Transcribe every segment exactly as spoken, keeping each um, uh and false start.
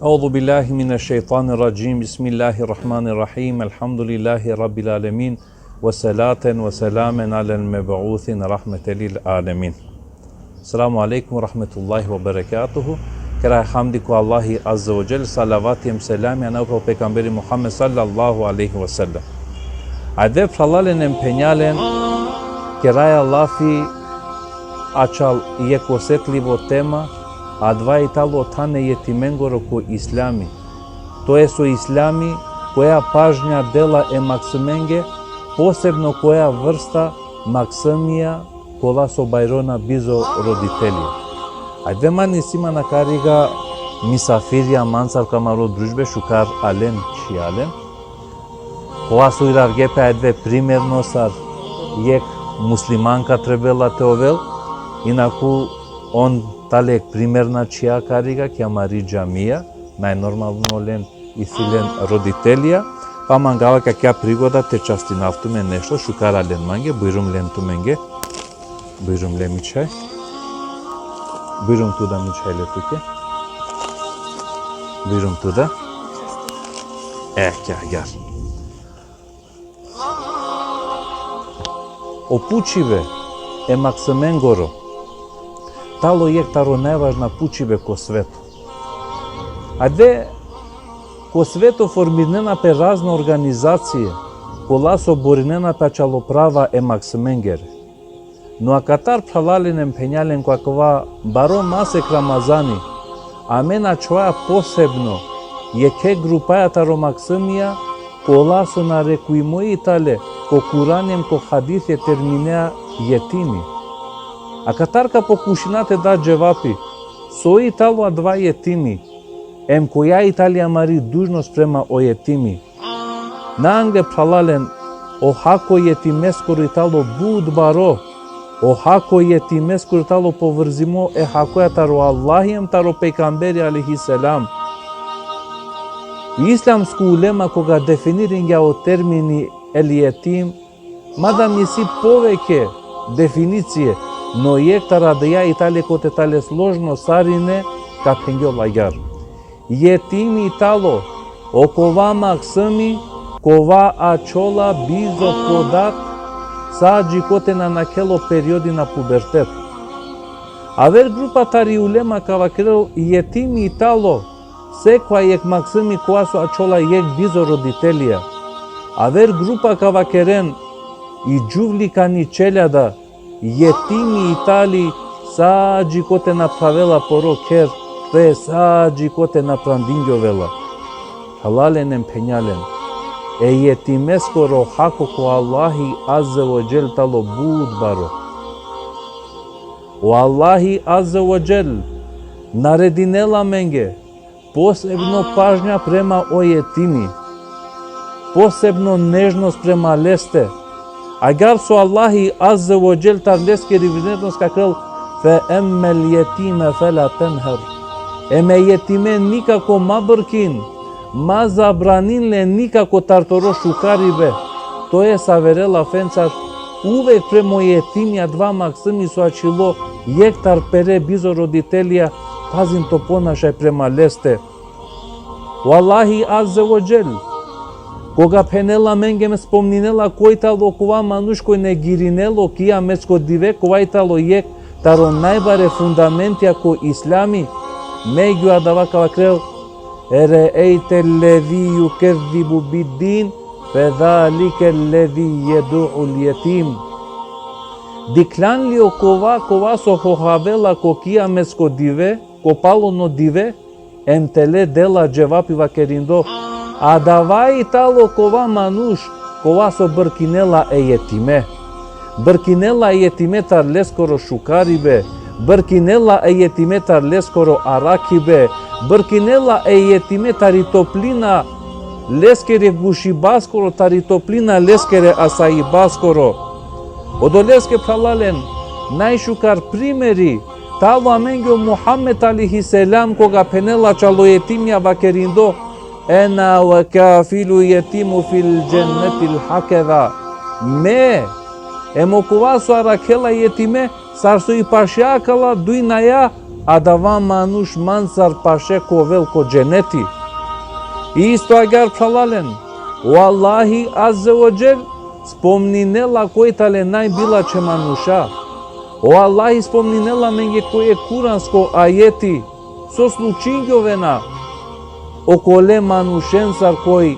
أعوذ بالله من الشيطان الرجيم. بسم الله الرحمن الرحيم. الحمد لله رب العالمين. وصلاة وسلاما على المبعوث رحمة للعالمين. السلام عليكم ورحمة الله وبركاته. Keraja hamdi ko Allahi Azze ve Dželle, salavati hem selami anav ko pejgamberi Muhammed sallallahu alejhi ve sellem. Ajde, phralalen hem phenjalen, keraja lafi ačhal jekh osetljivo tema, adava i talo than e jetimengoro ko islami. To jest o islami koja pažnja dela e maksumenge, posebno koja vrsta maksumija kola so bajrona bizo roditelja. Ajde, man isi man akariga misafirja mancar ko amaro družbe, šukar alen, čhijalen. Kova so iravge pe, ajde, primerno sar jekh muslimanka trebela te ovel, inaku on tale jekh primerna čhija akariga ki amari džamija, najnormalno len isi len roditelja, pa mangava ki akaja prigoda te častinav tumen nešto, šukar alen mange, bujrum len tumenge. Bujrum le mi čhaj. Bujrum tu da mi čhaj le tuke. Bujrum tu da. E, kja, agjaar. O pučibe e maksumengoro talo jekh taro najvažna pučibe ko sveto. Ajde, ko sveto formirnena pe razna organizacije, kola so borinena pe ačhal o prava e maksumengere. No akatar, phralalen hem phenjalen, ko akava baro masek Ramazani, amen ačhoja posebno jekhe grupaja taro maksumija, kola so narekujmo i tale ko Kurani hem ko hadisi e terminea jetimi. Akatar ka pokušina te da dževapi, so i talo adava jetimi, hem koja i tali amari dužnost prema o jetimi. Na angle, phralalen, o hako jetimeskoro i talo but baro. O hako jetimeskoro i talo povrzimo e hakoja taro Allahi hem taro pejgamberi alejhi selam. Islamsko ulema koga definiringja o termini el jetim, mada isi poveke definicije, no jekh taro adaja i tale kote tale složno sarine, ka phengjola agjaar. Jetimi i talo okova maksumi kova ačhola bizo ko dat, sa džikote na nakhel o periodi na pubertet. Aver grupa tari ulema ka vakerel jetimi i talo sekova jekh maksumi kova so ačhola jekh bizo roditelja. Aver grupa ka vakeren i džuvlikani čeljada, jetimi i tali sa džikote na pravela poro kher, to jest sa džikote na prandingjovela. Phralalen hem phenjalen, e jetimeskoro hako ko Allahi Azze ve Dželle talo but baro. O Allahi Azze ve Dželle naredinela amenge posebno pažnja prema o jetimi, posebno nežnost prema leste. Agjaar so Allahi Azze ve Dželle tar leskeri vrednost ka kerel: "Fe emmel jetime fela tenher." Em e jetime nikako ma brkin, ma zabranin le nikako tar toro šukaribe. To jest, avere lafencar, uvek prema o jetimi adava maksumi so ačhilo jekh tar pere bizo roditelja, pazin to ponašaj prema leste. O Allahi Azze ve Dželle, koga phenela amenge hem spomninela koj talo okova manuš koj negirinela o kijametsko dive, kova i talo jekh taro najbare fundamentija ko islami, megju adava ka vakerel: "Ereejte lezi jukezzibu biddin, fedalike lezi jedu'ul jetim." Dikhljan li okova, kova so hohavela ko kijametsko dive, ko palodno dive, em tele dela dževapi vakerindo: Adava i talo okova manuš kova so brkinela e jetime. Brkinela e jetime tar leskoro šukaribe, brkinela e jetime tar leskoro arakhibe, brkinela e jetime tari toplina leskere gušibaskoro, tari toplina leskere asaibaskoro. Odoleske, phralalen, najšukar primeri talo amenge o Muhammed alejhi selam, koga phenela ačhal o jetimja vakerindo: "Ena ve kafilu jetimu fil džennetil hakeza." Me, em okova so arakhela jetime, sar so i paše akala duj naja, adava manuš mancar paše ka ovel ko dženeti. Isto agjaar phralalen, o Allahi Azze ve Dželle spomninela koj tane najbilačhe manuša. O Allahi spomninela amenge ko jekh kuransko ajeti so slučingjovena okole manušencar koj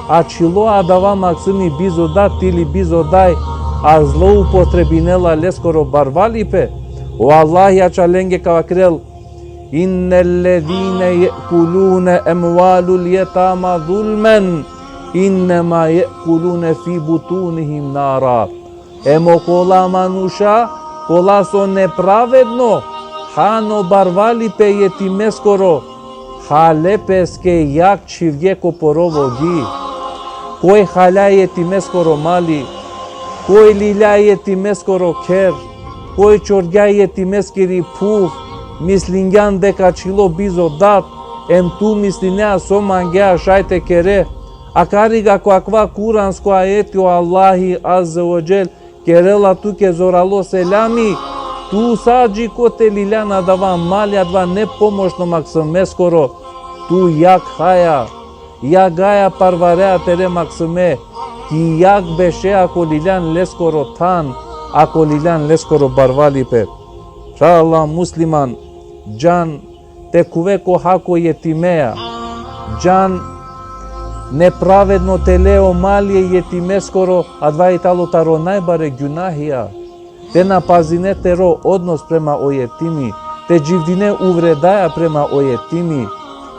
ačhilo adava maksumi bizo dat ili bizo daj, a zloupotrebinela leskoro barvalipe. O Allahi ačhalenge ka vakerel: إن الذين يأكلون أموال اليتامى ظلما إنما يأكلون في بطونهم نارا. Em okola manuša kola so nepravedno han o barvalipe e jetimeskoro, hale peske jag čhivge ko porovo ghi. Koj halja e jetimeskoro mali, koj lilja e jetimeskoro kher, koj čorgja e jetimeskiri phuv, mislingjan deka ačhilo bizo dat, em tu mislinea so mangea šaj te kere. Akariga ko akava kuransko ajeti o Allahi Azze ve Dželle kerela tuke zoralo selami, tu sa dži kote liljan adava mali adava nepomoćno maksumeskoro, tu jag haja, jagaja parvareja tere maksume, ki jag beše ako liljan leskoro than, ako liljan leskoro barvalipe. Phrala musliman, džan te khuve ko hako e jetimeja. Džan nepravedno te le o mali e jetimeskoro, adava i talo taro najbare gjunahija. Te na pazine tero odnos prema o jetimi, te dživdine uvredaja prema o jetimi,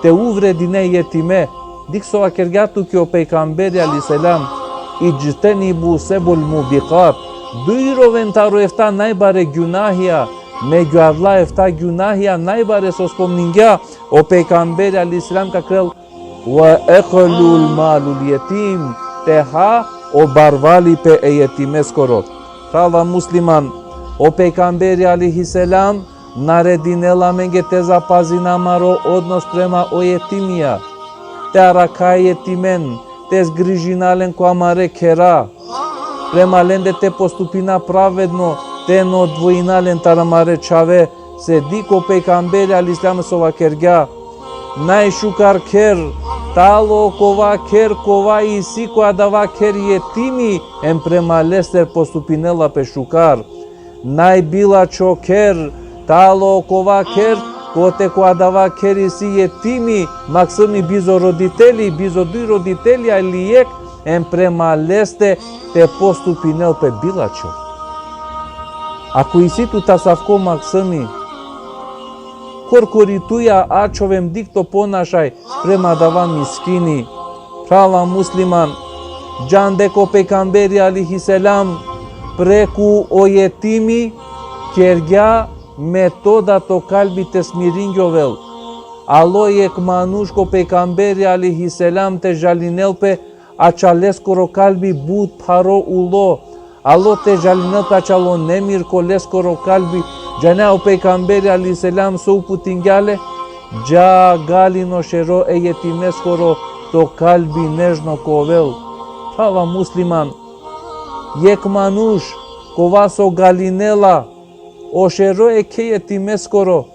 te uvredine jetime. Dikh so vakergja tuke o pejgamberi alejhi selam: اجتنبوا السبع الموبقات. Dujroven taro efta najbare gjunahija, megju adala efta gjunahija najbare so spomningja o pejgamberi alejhi selam ka kerel: وأكل مال اليتيم, te ha o barvalipe e jetimeskoro. Phrala musliman, o pejgamberi alejhi selam naredinela amenge te zapazina amaro odnos prema o jetimija. Te arakha e jetimen, te zgrižina len ko amare khera. Prema lende te postupina pravedno, te na odvojina len taro amare čhave, se dikh o pejgamberi alejhi selam so vakergja: Najšukar kher talo okova kher kova isi ko adava kher jetimi, em prema leste postupinela pe šukar. Najbilačho kher talo okova kher kote ko adava kher isi jetimi, maksumi bizo roditeli, bizo duj roditelja ili jekh, em prema leste te postupinel pe bilačho. Ako isi tut asavko maksumi, korkori tuja ačhov em dikh to ponašaj prema adava miskini. Phrala musliman, džan deka o pejgamberi alejhi selam preku o jetimi kergja metoda to kalbi te smiringjovel. Alo jekh manuš ko pejgamberi alejhi selam te žalinel pe, ačhal leskoro kalbi but pharo ulo. Alo te žalinel pe ačhalo nemir ko leskoro kalbi. Džanea o pejgamberi alejhi selam so uputingja le: Dža galin o šero e jetimeskoro, to kalbi nežno ka ovel. Phrala musliman, jekh manuš kova so galinela o šero e khe jetimeskoro,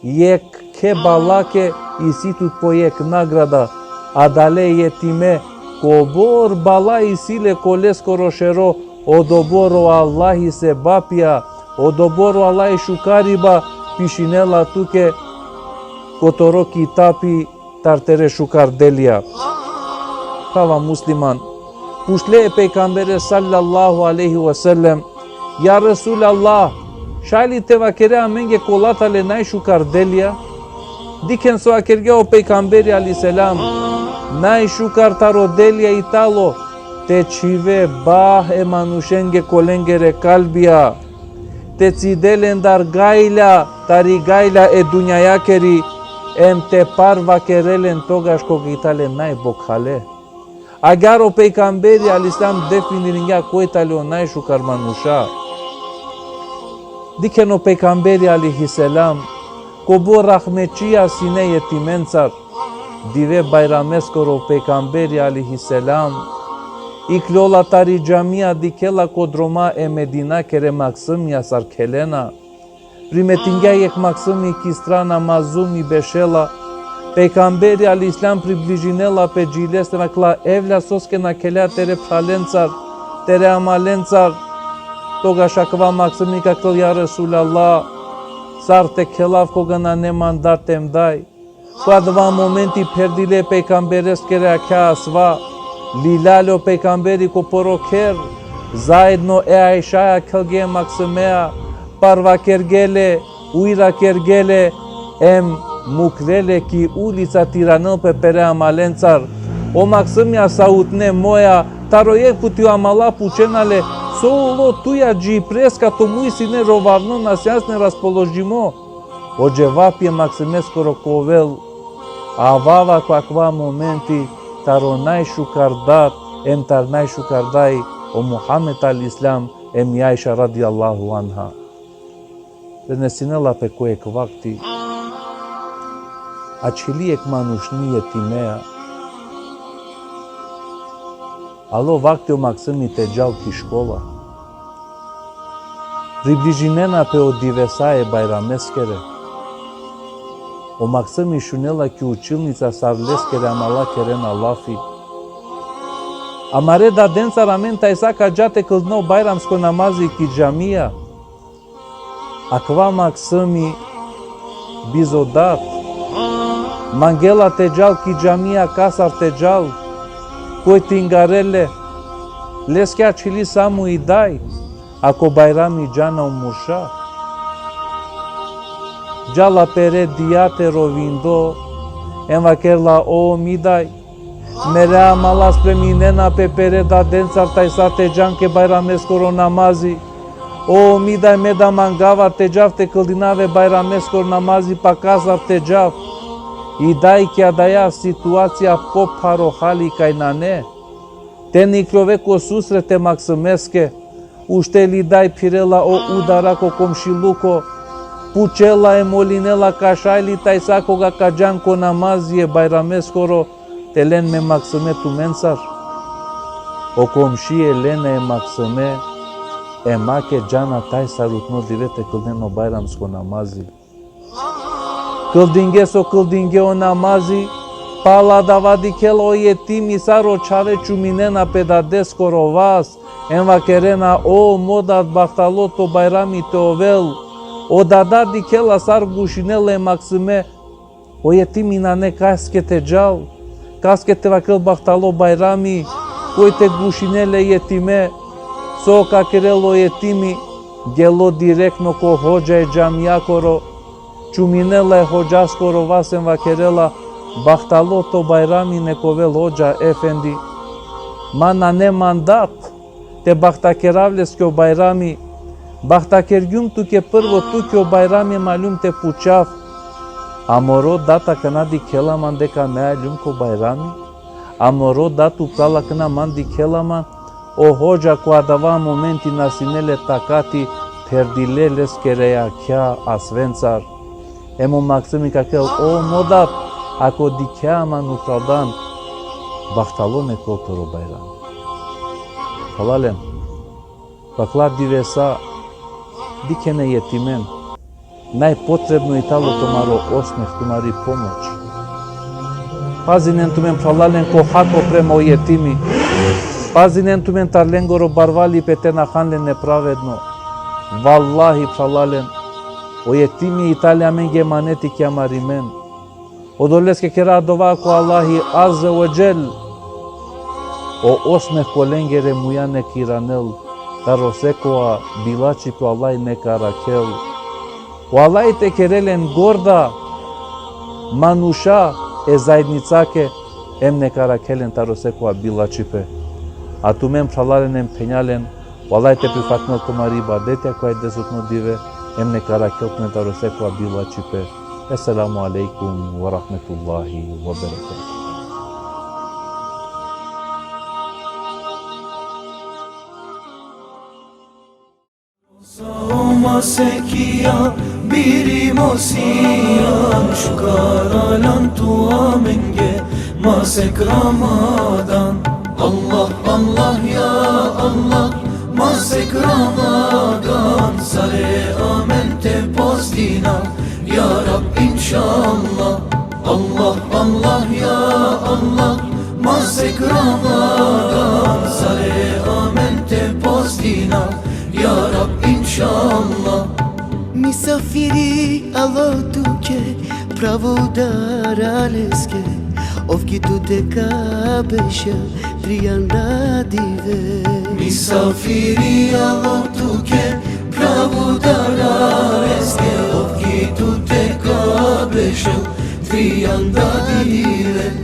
jekh khe balake isi tut po jekh nagrada. Adale jetime, kobor bala isi le ko leskoro šero, odobor o Allahi sevapija, odobor o Allahi šukariba pišinela tuke ko toro kitapi tar tere šukar delija. Phrala musliman, pučle e pejgambere sallallahu alejhi ve sellem: Ja Resulallah, šaj li te vakere amenge kola tale najšukar delija? Dikhen so vakergja o pejgamberi alejhi selam: Najšukar taro delija i talo te čhive bah e manušenge ko lengere kalbija, te cide lendar gajla tari gajla e dunjajakeri, em te parvakere len togaš koga i tale najbokhale. Agjaar o pejgamberi alejhi selam definiringja koj tale o najšukar manuša. Dikhen o pejgamberi alejhi selam kobor rahmetčija sine jetimencar. Dive Bajrameskoro o pejgamberi alejhi selam ikljola tari džamija, dikhela ko droma e Medinakere maksumija sar khelena. Primetingja jekh maksumi ki strana mazumi bešela. Pejgamberi alejhi selam približinela pe dži leste, vakla: Evlja, soske na khelja tere phralencar, tere amalencar? Togaš akava maksumi ka kel: Ja Resulallah, sar te khelav koga nane mandar te em daj? Ko adava momenti pherdile pejgambereskere akhja asva, liljale o pejgamberi ko poro kher, zaedno e Ajšaja khelge e maksimea, parvakergele, ujrakergele, em muklele ki ulica te iranel pe pere amalencar. O maksimija sa utne moja, taro jekh puti o amala pučena le: So ulo tuja dži preska, to muj sine rovavno, na sjan sine raspoložimo? O dževapi e maksimeskoro ka ovel: Avava ko akava momenti taro najšukar dat, em taro najšukar daj, o Muhammed alejhi selam, em i Ajša radijallahu anha. Prenesinela pe ko jekh vakti, ačhili jekh manušni jetimea. Alo vakti o maksimi te džal ki škola. Približinena pe o divesa e Bajrameskere. O maksimi šunela ki učilnica sar leskere amala kerena lafi: Amare dadencar amen tajsa ka dža te kldina o bajramsko namazi ki džamija. Akava maksimi bizo dat mangela te džal ki džamija, kasar te džal, koj te ingarel le? Leske ačhili samo i daj, a ko Bajrami džana o murša. Džala pere dija te rovindo, em vakerla: O mi daj, mere amala spreminena pe pere dadencar tajsa te džan ke Bajrameskoro namazi. O mi daj, me da mangava te džav te kldinav e Bajrameskoro namazi, pa kasar te džav? I daj ki adaja situacija popharo hali kaj nane. Te na ikljove ko susret e maksimeske. Ušteli daj, phirela o udara ko komšiluko, pučela e, molinela: Ka šaj li tajsa koga ka džan ko namazi e Bajrameskoro, te len me maksime tumencar? O komšie lena e maksime, em ake džana tajsar utno dive te kldinen o bajramsko namazi. Kldinge so kldinge o namazi, pala adava dikhela o jetimi sar o čhave čuminena pe dadeskoro vas, em vakerena: O mo dad, bahtalo to Bajrami te ovel. O dada dikhela sar gušinela e maksime, o jetimi nane kaske te džal, kaske te vakerel bahtalo Bajrami, koj te gušinel e jetime. So ka kerel o jetimi? Gelo direktno ko hodža e džamijakoro, čuminela e hodžaskoro vas em vakerela: Bahtalo to Bajrami, nek ovel hodža efendi. Ma nane mandat te bahtakerav leske o Bajrami. Bahtakergjum tuke prvo tuke o Bajrami, em aljum te pučav: A moro dat akana dikhela man deka me aljum ko Bajrami? A moro dat upral akana man dikhela man? O hodža ko adava momenti na sine le takati, pherdile leskere akhja asvencar. Em o maksimi ka kerel: O mo dad, ako dikhea man upraldan, bahtalo nek ol toro Bajrami. Phralalen, ko akala divesa dikhena e jetimen. Najpotrebno i tano tumaro osmeh, tumari pomoć. Pazinen tumen, phralalen, ko hako prema o jetimi. Pazinen tumen taro lengoro barvalipe te na han len nepravedno. Vallahi, phralalen, o jetimi i tani amenge emaneti ki amari men. Odoleske kera dova ko Allahi Azze ve Dželle, o osmeh ko lengere muja nek iranel, taro sekova bilačhipe o Allahi nek arakhel. O Allahi te kerel len gorda manuša e zaednicake, em nek arakhel len taro sekova bilačhipe. A tumen, phralalen em phenjalen, o Allahi te prifatinel tumari ibadetja ko aj desutno dive, em nek arakhel tumen taro sekova bilačhipe. Esselamu alejkum ve rahmetullahi ve berekatuhu. Sa o masekija biri mo sian, šukar alan tu amenge masek Ramadan. Allah, Allah, ja Allah, masek Ramadan, sare amen te post Allah, Allah, Allah, ya Allah, masek Ramadan, sare amen te postina, ya Rab, inshallah. Misafiri alo tuke, pravo udara leske, ov ki tute ka bešel, trianda dive. Misafiri alo tuke, pravo udara leske, ov ki tute ka bešel, trianda dive.